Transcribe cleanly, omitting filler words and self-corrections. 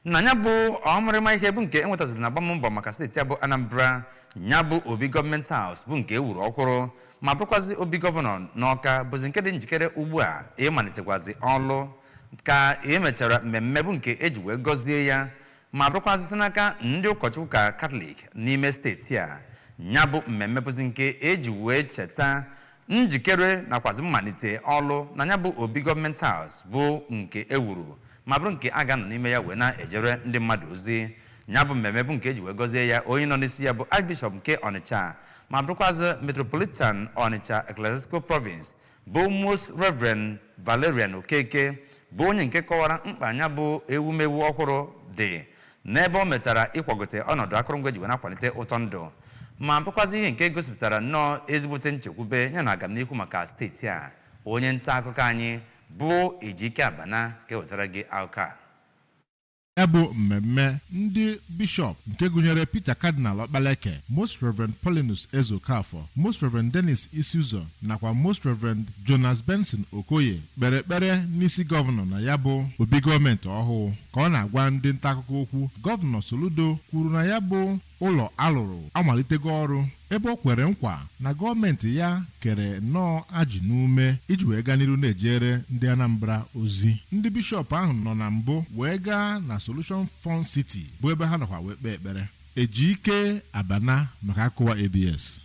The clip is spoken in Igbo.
Na ya bụ ọmụrịma ihe bụ nke enwetaziri na agbammbọ maka steeti ya bụ Anambra, ya bụ obi Government House bụ nke ewuru ọhụrụ ma bụrụkwazi obi gọvanọ n'Ọka, bụzi nke dị njikere ugbu a ịmalitekwazi ọlụ ka emechara mmemme bụ nke eji wee gọzie ya ma bụrụkwazi site n'aka ndị ụkọchukwu ka Katọlik n'ime steeti a. Ya bụ mmemme bụzi nke eji wee cheta njikere nakwazi mmalite ọlụ na ya bụ obi Government House bụ nke ewuru ma bụrụ nke a ga-anọ n'ime ya wee na-ejere ndị mmadụ ozi. Ya bụ mmemme bụ nke eji wee gọzie ya, onye nọ n'isi ya bụ Archbishop nke Ọnịcha ma bụrụkwazị Metropolitan Ọnịcha Ecclesiastical Province, bụ Most Reverend Valerian Okeke, bụ onye nke kọwara mkpa ya bụ ewumewu ọhụrụ dị n'ebe ọ metara ịkwagote ọnọdụ akụrụngwa eji wee na-akwalite ụtọ ndụ, ma bụrụkwazị ihe nke gosipụtara nnọọ ezigbote nchekwube ya na agamnihu maka steeti a. Onye nta akụkọ anyị bụ Ejike Abana ka ewetara gị akụkọ a. Ya bụ mmemme, ndị bishọp nke gụnyere Peter Cardinal Okpaleke, Most Reverend Paulinus Ezeokafor, Most Reverend Dennis Isiuzo nakwa Most Reverend Jonas Benson Okoye kpere ekpere n'isi gọvanọ na ya bụ obi gọọmenti ọhụụ. Ka ọ na-agwa ndị nta akụkọ okwu, Gọvanọ Soludo kwuru na ya bụ ụlọ alụrụ amalitego ọrụ, ebe o kwere nkwa na gọọmenti ya kere nnọọ ajị n'ume iji wee gaa n'iru na-ejere ndị Anambra ozi. Ndị bishọp ahụ nọ na mbụ wee gaa na Solution Fun City, bụ ebe ha nọkwa wee kpee ekpere. Ejike Abana maka akụwa ABS.